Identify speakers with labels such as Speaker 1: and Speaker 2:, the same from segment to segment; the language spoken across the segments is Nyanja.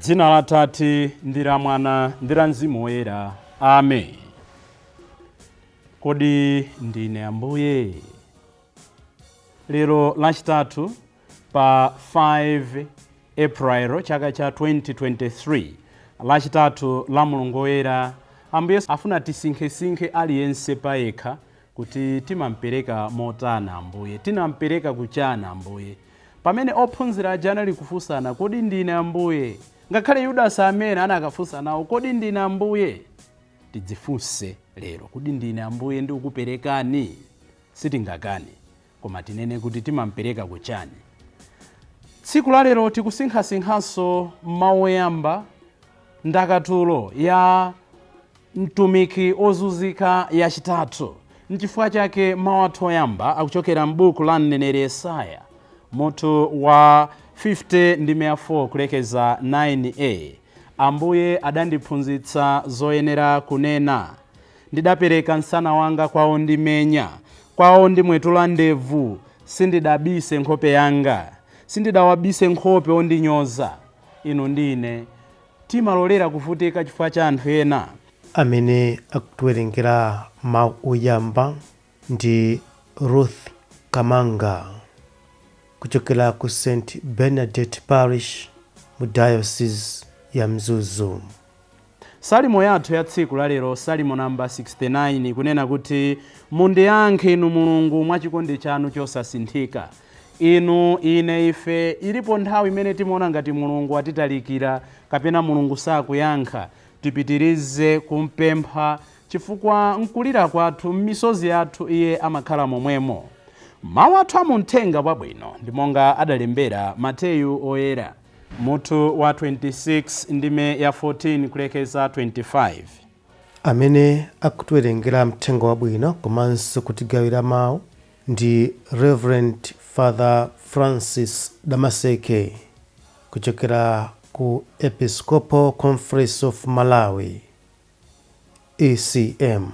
Speaker 1: Dzina la Tate ndi la Mwana ndi la Mzimu Woyera. Amen. Kodi ndine Ambuye? Lero Lachitatu pa 5 April chaka cha 2023, Lachitatu la Mulungu Woyera, Ambuye afuna tisinkhesinkhe aliyense payekha kuti timampereka motani Ambuye, tinampereka kuchani Ambuye. Pamene ophunzira aja anali kufunsana, "Kodi ndine Ambuye?" Ngakhale Yudasi amene anakafunsa nawo, "Kodi ndine Ambuye?" Tidzifunse lero, "Kodi ndine Ambuye ndikukuperekani?" Sitingakane, koma tinene kuti timampereka kuchani. Tsiku la lero tikusinkhasinkhanso mawu oyamba, ndakatulo ya mtumiki ozunzika yachitatu. Nchifukwa chake mawu athu oyamba akuchokera m'buku la mneneri Yesaya, mutu wa 50 ndi 4 kulekeza 9a. Ambuye adandiphunzitsa zoyenera kunena. Ndidapereka msana wanga kwa ondimenya, kwa ondimwetula ndevu sindidabise nkhope yanga, sindidawabise nkhope ondinyoza. Inu ndine timalolera kuvutika chifukwa cha anthu ena?
Speaker 2: Amene akutiwerengera mawu oyamba ndi Ruth Kamanga kuchokera ku St Bernadette Parish mu Diocese ya Mzuzu.
Speaker 1: Salimo yathu ya tsiku lalero, Salimo namba 69, kunena kuti, "Mundiyankhe inu Mulungu mwa chikondi chanu chosasinthika." Inu, ine, ife, ilipo nthawi imene timaona ngati Mulungu atitalikira kapena Mulungu sakuyankha. Tipitirize kumpempha, chifukwa mkulira kwathu, m'misozi yathu, iye amakhala momwemo. Mawu athu amuthenga wabwino ndi monga adalembera Mateyu Oyera, mutu wa 26, ndime ya 14 kulekeza 25.
Speaker 2: Amene akutiwerengera mthenga wabwino komanso kutigawira mawu ndi Reverend Father Francis Damaseke kuchokera ku Episcopal Conference of Malawi, ECM.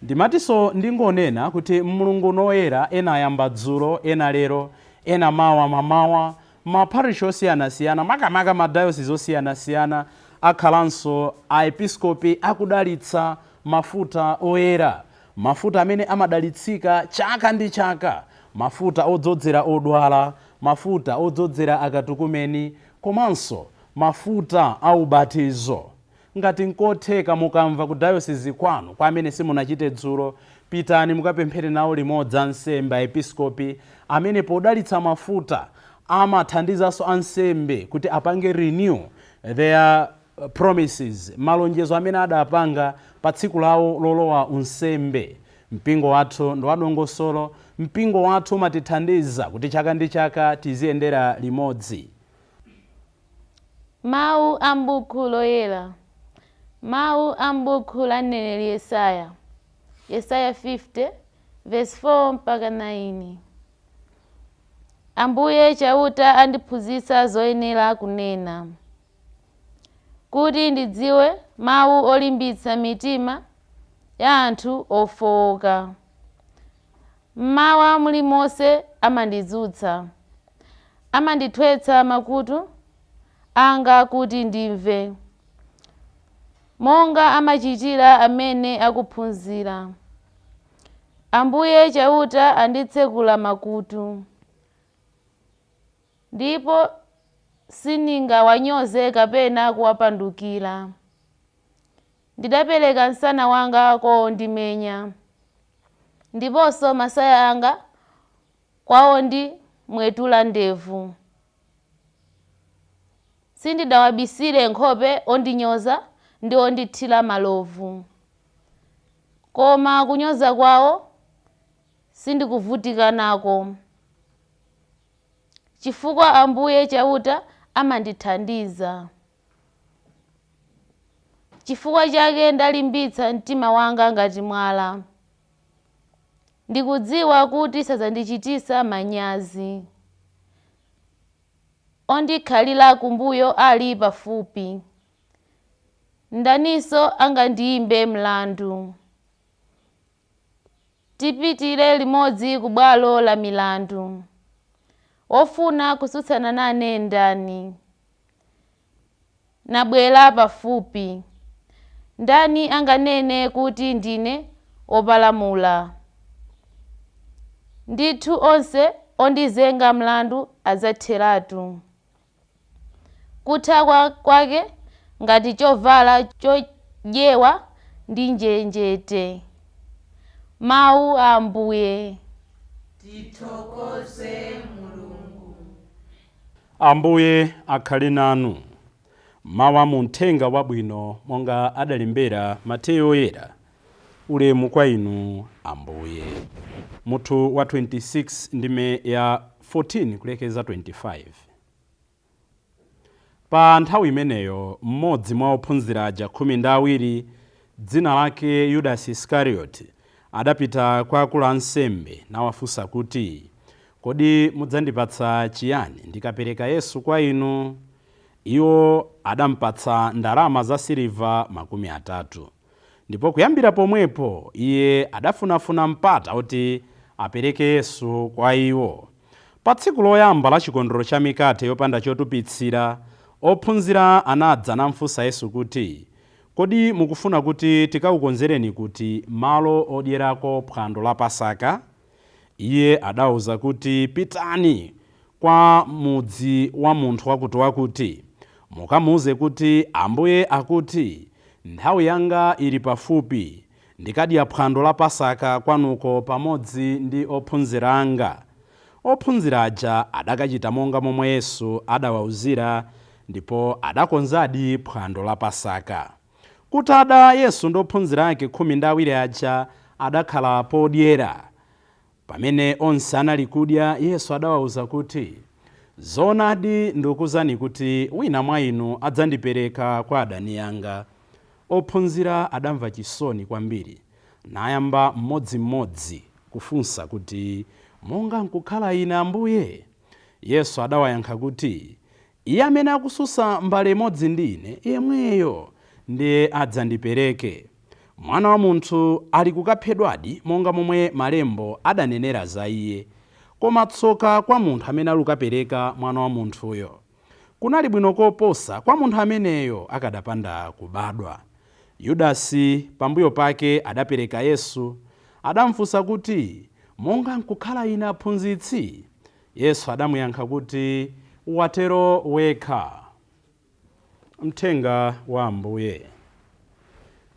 Speaker 1: Ndimatinso ndingonena kuti Mulungu Noyera, ena ayamba dzulo, ena lero, ena mawa mamawa, maparish osiyanasiyana, makamaka madayosisi osiyanasiyana, akhalanso aepiskopi akudalitsa mafuta oyera, mafuta amene amadalitsika chaka ndi chaka, mafuta odzozera odwala, mafuta odzozera akatukumeni, komanso mafuta aubatizo. Ngati nkotheka, mukamva ku dayosisi kwanu, kwa amene simunachite dzulo, pitani mukapemphere nawo limodzi ansembe, aepiskopi, amene podalitsa mafuta amathandizanso ansembe kuti apange renew their promises, malonjezo amene adapanga pa tsiku lawo lolowa unsembe. Mpingo wathu ndi wadongosolo. Mpingo wathu umatithandiza kuti chaka ndi chaka tiziyendera limodzi.
Speaker 3: Mawu a m'buku loyera. Mawu a m'buku la mneneri Yesaya, Yesaya 50 verse 4 mpaka 9. Ambuye Chauta andiphunzitsa zoyenera kunena, kuti ndidziwe mawu olimbitsa mitima ya anthu ofowoka. Mmawa mulimonse amandidzutsa, amandithwetsa makutu anga kuti ndimve, monga amachitira amene akuphunzira. Ambuye Chauta anditsekula makutu, ndipo sindingawanyoze kapena kuwapandukira. Ndidapereka msana wanga kwa ondimenya, ndiponso masaya anga kwa ondimwetula ndevu. Sindidawabisire nkhope ondinyoza ndi ondithira malovu, koma kunyoza kwawo sindikuvutika nako, chifukwa Ambuye Chauta amandithandiza. Chifukwa chake ndalimbitsa mtima wanga ngati mwala. Ndikudziwa kuti sadzandichititsa manyazi. Ondikhalira kumbuyo ali pafupi. Ndaninso angandiyimbe mlandu? Tipitire limodzi ku bwalo la milandu. Wofuna kutsutsana nane ndani? Nabwera pafupi. Ndani anganene kuti ndine wopalamula? Ndithu onse ondizenga mlandu adzatheratu. Kutha kwake ngati chovala chodyedwa ndi njenjete. Mawu a Ambuye.
Speaker 1: Ambuye akhale nanu. Mawu a muthenga wabwino monga adalembera Mateyu Oyera. Ulemu kwa inu Ambuye. Mutu wa 26 ndime ya 14 kulekeza 25. Pa nthawi imeneyo mmodzi mwa ophunzira aja 12, dzina lake Yudasi Isikarioti, adapita kwa akulu ansembe nawafunsa kuti, kodi mudzandipatsa chiyani ndikapereka Yesu kwa inu? Iwo adampatsa ndalama za siliva 30. Ndipo kuyambira pomwepo iye adafunafuna mpata kuti apereke Yesu kwa iwo. Pa tsiku loyamba la chikondwerero cha mikate yopanda chotupitsira, ophunzira anadza namfunsa Yesu kuti, kodi mukufuna kuti tikakukonzereni kuti malo odyerako phwando la Pasaka? Iye adawuza kuti, pitani kwa mudzi wa munthu wakuti wakuti, mukamuuze kuti Ambuye akuti, nthawi yanga ili pafupi, ndikadya phwando la Pasaka kwanuko pamodzi ndi ophunzira anga. Ophunzira aja adakachita monga momwe Yesu adawawuzira, ndipo adakonzadi phwando la Pasaka. Kutada, Yesu ndi ophunzira ake 12 aja adakhala podyera. Pamene onse anali kudya, Yesu adawawuza kuti, zoonadi ndikuwuzani kuti wina mwa inu adzandipereka kwa adani anga. Ophunzira adamva chisoni kwambiri, nayamba mmodzimmodzi kufunsa kuti, monga nkukhala ine Ambuye? Yesu adawayankha kuti, iye amene akususa mbale imodzi ndi ine, yemweyo ndiye adzandipereke. Mwana wa munthu ali kukaphedwadi monga momwe malembo adanenera za iye. Koma tsoka kwa munthu amene alukapereka mwana wa munthuyo. Kunali bwino koposa kwa munthu ameneyo akadapanda kubadwa. Yudasi pambuyo pake adapereka Yesu, adamfunsa kuti, monga nkukhala ine aphunzitsi? Yesu adamuyankha kuti, watero wekha. Mthenga wa Ambuye.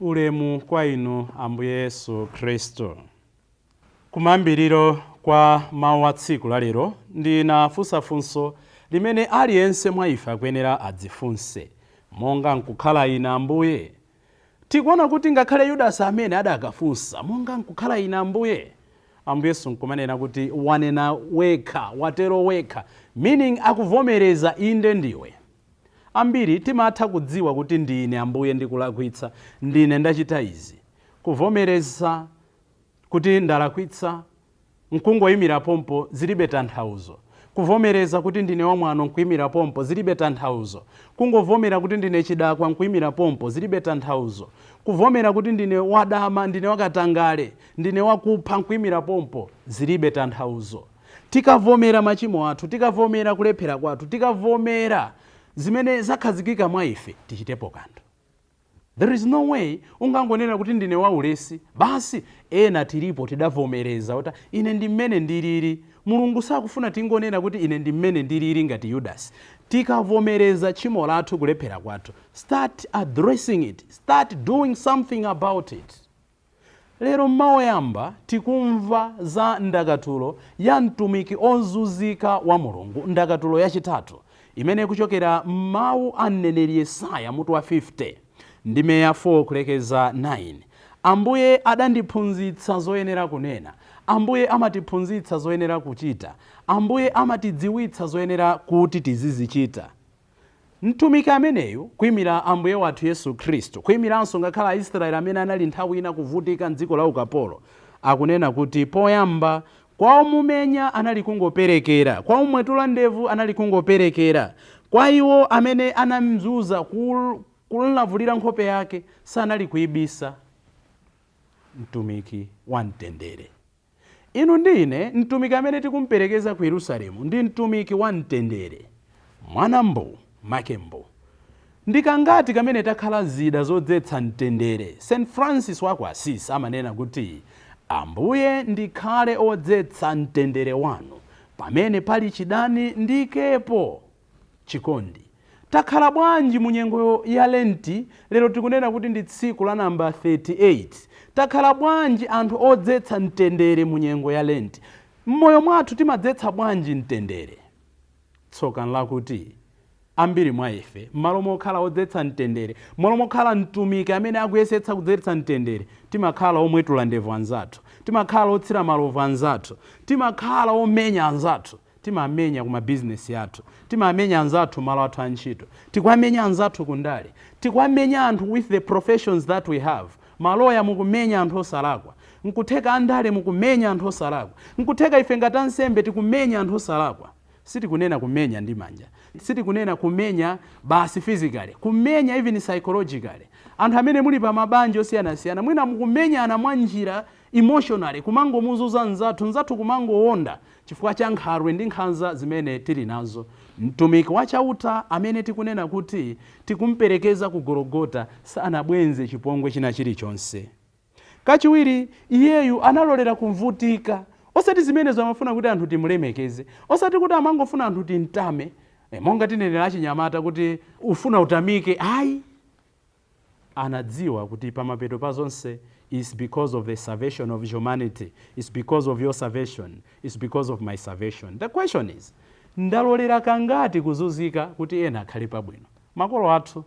Speaker 1: Ulemu kwa inu Ambuye Yesu Khristu. Kumayambiriro kwa mawu a tsiku la lero ndinafunsa funso limene aliyense mwa ife akuyenera adzifunse, monga nkukhala ine Ambuye? Tikuona kuti ngakhale Yudasi amene adakafunsa monga nkukhala ine Ambuye, Ambuye Yesu nkumanena kuti wanena wekha, watero wekha, meaning akuvomereza inde ndiwe. Ambiri timatha kudziwa kuti ndine Ambuye ndikulakwitsa, ndine ndachita izi. Kuvomereza kuti ndalakwitsa nkungoyimira pompo zilibe tanthauzo. Kuvomereza kuti ndine wamwano nkuyimira pompo zilibe tanthauzo. Kungovomera kuti ndine chidakwa nkuyimira pompo zilibe tanthauzo. Kuvomera kuti ndine wadama, ndine wakatangale, ndine wakupha nkuyimira pompo zilibe tanthauzo. Tikavomera machimo athu, tikavomera kulephera kwathu, tikavomera zimene zakhazikika mwa ife, tichitepo kanthu. There is no way ungangonena kuti ndine waulesi basi. Ena tilipo tidavomereza kuti ine ndi mmene ndilili. Mulungu sakufuna tingonena kuti ine ndi mmene ndilili ngati Yudasi. Tikavomereza tchimo lathu, kulephera kwathu, start addressing it, start doing something about it. Lero mmawoyamba tikumva za ndakatulo ya mtumiki ozunzika wa Mulungu, ndakatulo yachitatu imene ikuchokera m'mawu a mneneri Yesaya mutu wa 50 ndime ya 4 kulekeza 9. Ambuye adandiphunzitsa zoyenera kunena. Ambuye amatiphunzitsa zoyenera kuchita. Ambuye amatidziwitsa zoyenera kuti tizizichita. Mtumiki ameneyu kuyimira Ambuye wathu Yesu Khristu, kuyimiranso ngakhale Aisraeli amene anali nthawi ina kuvutika mdziko la ukapolo, akunena kuti poyamba kwa omumenya anali kungoperekera, kwa omwetula ndevu anali kungoperekera, kwa iwo amene anamzuza kulavulira nkhope yake sanali kuyibisa. Mtumiki wa mtendere. Inu ndi ine, mtumiki amene tikumperekeza ku Yerusalemu ndi mtumiki wa mtendere. Mwana mbu, make mbu. Ndikangati kamene takhala zida zodzetsa mtendere? St Francis wa ku Assisi amanena kuti, "Ambuye, ndikhale odzetsa mtendere wanu. Pamene pali chidani, ndiikepo chikondi." Takhala bwanji mu nyengo ya Lenti? Lero tikunena kuti ndi tsiku la namba 38. Takhala bwanji anthu odzetsa mtendere mu nyengo ya Lenti? Mmoyo mwathu timadzetsa bwanji mtendere? Tsoka nlakuti ambiri mwa ife, m'malo mokhala odzetsa mtendere, m'malo mokhala mtumiki amene akuyesetsa kudzetsa mtendere, timakhala omwetula ndevu anzathu, timakhala otsira malovu anzathu, timakhala omenya anzathu. Timamenya ku mabizinesi athu, timamenya anzathu malo athu a ntchito, tikuamenya anzathu kundale, tikuamenya anthu with the professions that we have. Maloya mukumenya anthu osalakwa, nkutheka andale mukumenya anthu osalakwa, nkutheka ife ngati ansembe tikumenya anthu osalakwa. Sitikunena kumenya ndi manja, sitikunena kumenya basi physically, kumenya even psychologically. Anthu amene muli pa mabanja osiyanasiyana, mwina mukumenyana mwa njira emotionally, kumangomuzuza mnzathu, mnzathu kumangowonda chifukwa cha nkhalwe ndi nkhanza zimene tili nazo. Mtumiki wachauta amene tikunena kuti tikumperekeza ku Gologota sanabwenze chipongwe china chilichonse. Kachiwiri, iyeyu analolera kumvutika. Osati zimenezo amafuna kuti anthu timulemekeze, osati kuti amangofuna anthu timtame, monga tinenera achinyamata kuti ufuna utamike, ayi. Anadziwa kuti pamapeto pa zonse is because of the salvation of humanity, is because of your salvation, is because of my salvation. The question is, ndalolera kangati kuzunzika kuti ena akhale pabwino? Makolo athu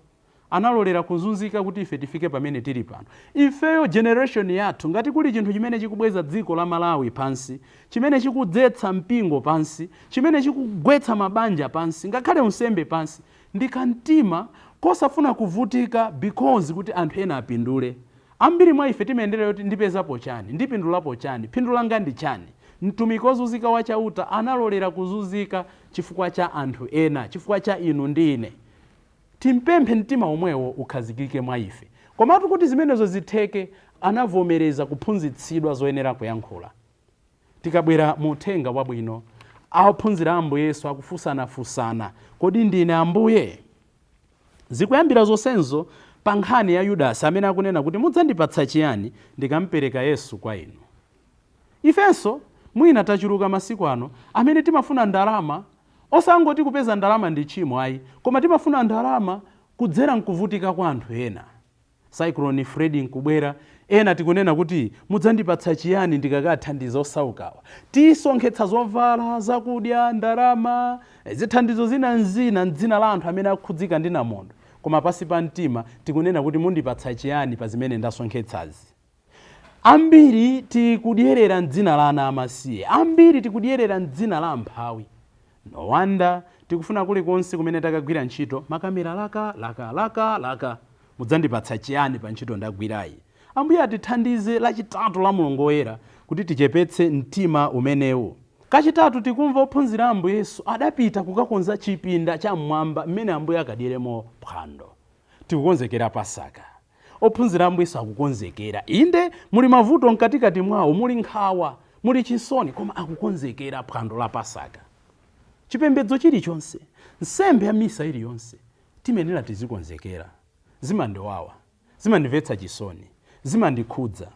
Speaker 1: analolera kuzunzika kuti ife tifike pamene tili pano. Ifeyo, generation yathu, ngati kuli chinthu chimene chikubweza dziko la Malawi pansi, chimene chikudzetsa mpingo pansi, chimene chikugwetsa mabanja pansi, ngakhale unsembe pansi, ndi kamtima kosafuna kuvutika because kuti anthu ena apindule. Ambiri mwa ife timayendera kuti ndipezapo chani, ndipindulapo chani, phindu langa ndi chani? Mtumiki wozunzika wachauta analolera kuzunzika chifukwa cha anthu ena, chifukwa cha inu ndi ine. Timpemphe mtima omwewo ukhazikike mwa ife. Komatu kuti zimenezo zitheke, anavomereza kuphunzitsidwa zoyenera kuyankhula. Tikabwera mu uthenga wabwino, ophunzira Ambuye Yesu akufunsanafunsana, "Kodi ndine, Ambuye?" Zikuyambira zonsezo pa nkhani ya Yudasi amene akunena kuti, "Mudzandipatsa chiyani ndikampereka Yesu kwa inu?" Ifenso mwina tachuluka masiku ano amene timafuna ndalama. Osangoti kupeza ndalama ndi tchimo, ayi, koma timafuna ndalama kudzera mkuvutika kwa anthu ena. Cyclone Freddy nkubwera, ena tikunena kuti, "Mudzandipatsa chiyani ndikakathandiza osaukawa?" Tisonkhetsa zovala, zakudya, ndalama, zithandizo zina nzina mdzina la anthu amene akhudzika ndi namondwe, koma pasi pa mtima tikunena kuti, "Mundipatsa chiyani pa zimene ndasonkhetsazi?" Ambiri tikudyerera mdzina la ana amasiye, ambiri tikudyerera mdzina la amphawi. No wonder tikufuna kulikonse kumene takagwira ntchito makamera laka laka laka laka, "Mudzandipatsa chiyani pa ntchito ndagwirayi?" Ambuye atithandize Lachitatu la Mulungu Woyera kuti tichepetse mtima umenewu. Kachitatu, tikumva ophunzira Ambuye Yesu adapita kukakonza chipinda cha mmwamba mmene Ambuye akadyeremo phwando. Tikukonzekera Pasaka. Ophunzira Ambuye Yesu akukonzekera. Inde, muli mavuto mkatikati mwawo, muli nkhawa, muli chisoni, koma akukonzekera phwando la Pasaka. Chipembedzo chilichonse, nsembe ya misa iliyonse, timenera tizikonzekera. Zimandiwawa, zimandimvetsa chisoni, zimandikhudza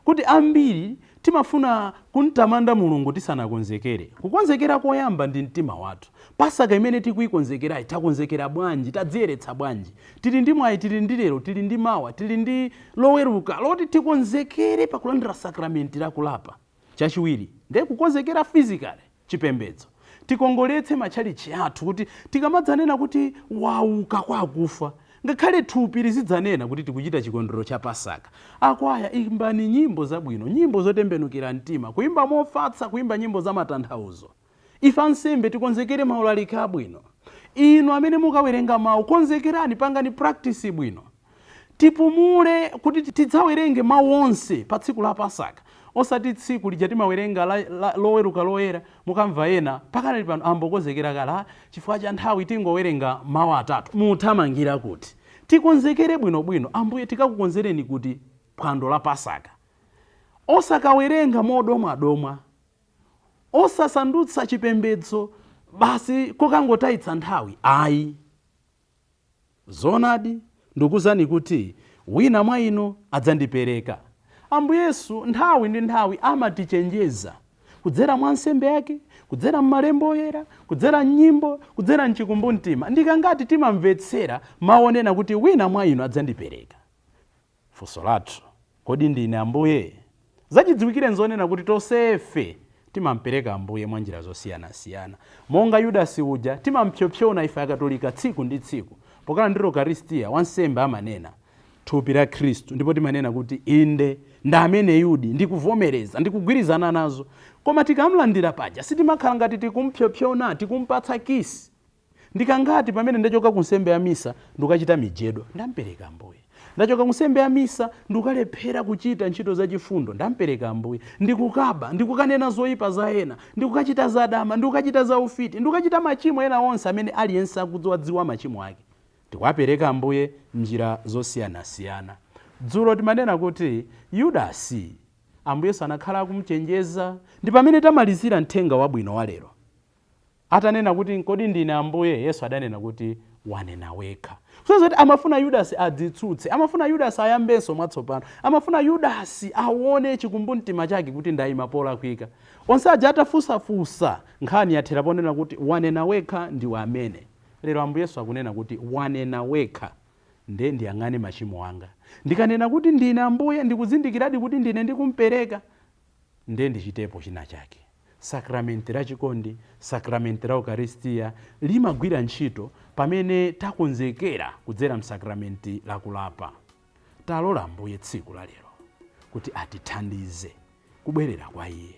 Speaker 1: kuti ambiri timafuna kumtamanda Mulungu tisanakonzekere. Kukonzekera koyamba ndi mtima wathu. Pasaka imene tikuyikonzekerayi, takonzekera bwanji? Tadziyeretsa bwanji? Tili ndi mwayi, tili ndi lero, tili ndi mawa, tili ndi Loweruka loti tikonzekere pakulandira sakramenti lakulapa. Chachiwiri ndiye kukonzekera physically chipembedzo. Tikongoletse matchalichi athu kuti tikamadzanena kuti wauka kwa akufa, ngakhale thupi lizidzanena kuti tikuchita chikondwerero cha Pasaka. Akwaya, imbani nyimbo zabwino, nyimbo zotembenukira mtima, kuimba mofatsa, kuimba nyimbo za matanthauzo. Ife ansembe tikonzekere maulaliki abwino. Inu amene mukawerenga mawu, konzekerani, pangani practice bwino. Tipumule kuti tidzawerenge mawu onse pa tsiku la Pasaka, osati tsiku lija timawerenga Loweruka Loyera. Mukamva ena pakanali pano ambokonzekera kala, "Chifukwa cha nthawi tingowerenga mawu atatu." Muthamangira kuti? Tikonzekere bwinobwino. Ambuye, tikakukonzereni kuti phwando la Pasaka. Osakawerenga modomwadomwa, osasandutsa chipembedzo basi kokangotayitsa nthawi, ayi. Zoonadi, ndikuuzani kuti wina mwa inu adzandipereka. Ambuye Yesu nthawi ndi nthawi amatichenjeza kudzera mwa nsembe yake, kudzera m'malembo oyera, kudzera m'nyimbo, kudzera mchikumbumtima. Ndikangati timamvetsera mawu onena kuti wina mwa inu adzandipereka? Funso lathu, kodi ndine Ambuye? Zachidziwikire nzonena kuti tonsefe timampereka Ambuye mwa njira zosiyanasiyana. Monga Yudasi uja, timampsopsona ife Akatolika tsiku ndi tsiku. Pokalandira Ukaristiya, wansembe amanena, Thupi la Khristu, ndipo timanena kuti, Inde, ndi ameneyudi, ndikuvomereza, ndikugwirizana nazo. Koma tikamlandira paja, sitimakhala ngati tikumpsopsona, tikumpatsa kiss? Ndikangati pamene ndachoka ku nsembe ya misa ndikukachita mijedo, ndampereka Ambuye. Ndachoka ku nsembe ya misa ndikukalephera kuchita ntchito za chifundo, ndampereka Ambuye. Ndikukaba, ndikukanena zoipa za ena, ndikukachita zadama, ndikukachita za ufiti, ndikukachita machimo ena onse amene aliyense akuwadziwa machimo ake. Tikuwapereka Ambuye m'njira zosiyanasiyana. Dzulo timanena kuti Yudasi, Ambuye Yesu anakhala akumuchenjeza ndi pamene tamalizira mthenga wabwino wa lero. Atanena kuti, Kodi ndine Ambuye? Yesu adanena kuti, Wanena wekha. Kusonyeza kuti amafuna Yudasi adzitsutse, amafuna Yudasi ayambenso mwatsopano, amafuna Yudasi awone chikumbumtima chake kuti ndaima polakwika. Onse aja atafunsafunsa, nkhani yathera ponena kuti, Wanena wekha, ndiwe amene. Lero Ambuye Yesu akunena kuti, Wanena wekha. Nde ndiyang'ane machimo anga. Ndikanena kuti ndine Ambuye, ndikuzindikiradi kuti ndine ndikumpereka? Nde ndichitepo china chake. Sakramenti la chikondi, sakramenti la Ukaristiya, limagwira ntchito pamene takonzekera kudzera m'sakramenti la kulapa. Talola Ambuye tsiku la lero kuti atithandize kubwerera kwa Iye.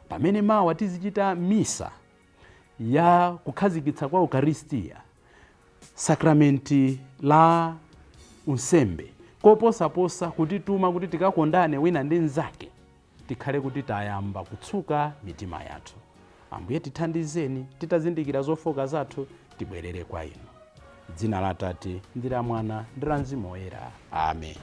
Speaker 1: Pamene mawa tizichita misa ya kukhazikitsa kwa Ukaristiya, sakramenti la unsembe, koposaposa kutituma kuti tikakondane wina ndi mnzake, tikhale kuti tayamba kutsuka mitima yathu. Ambuye tithandizeni, titazindikira zofooka zathu, tibwerere kwa Inu. Dzina la Atate, ndi la Mwana, ndi la Mzimu Woyera. Amen.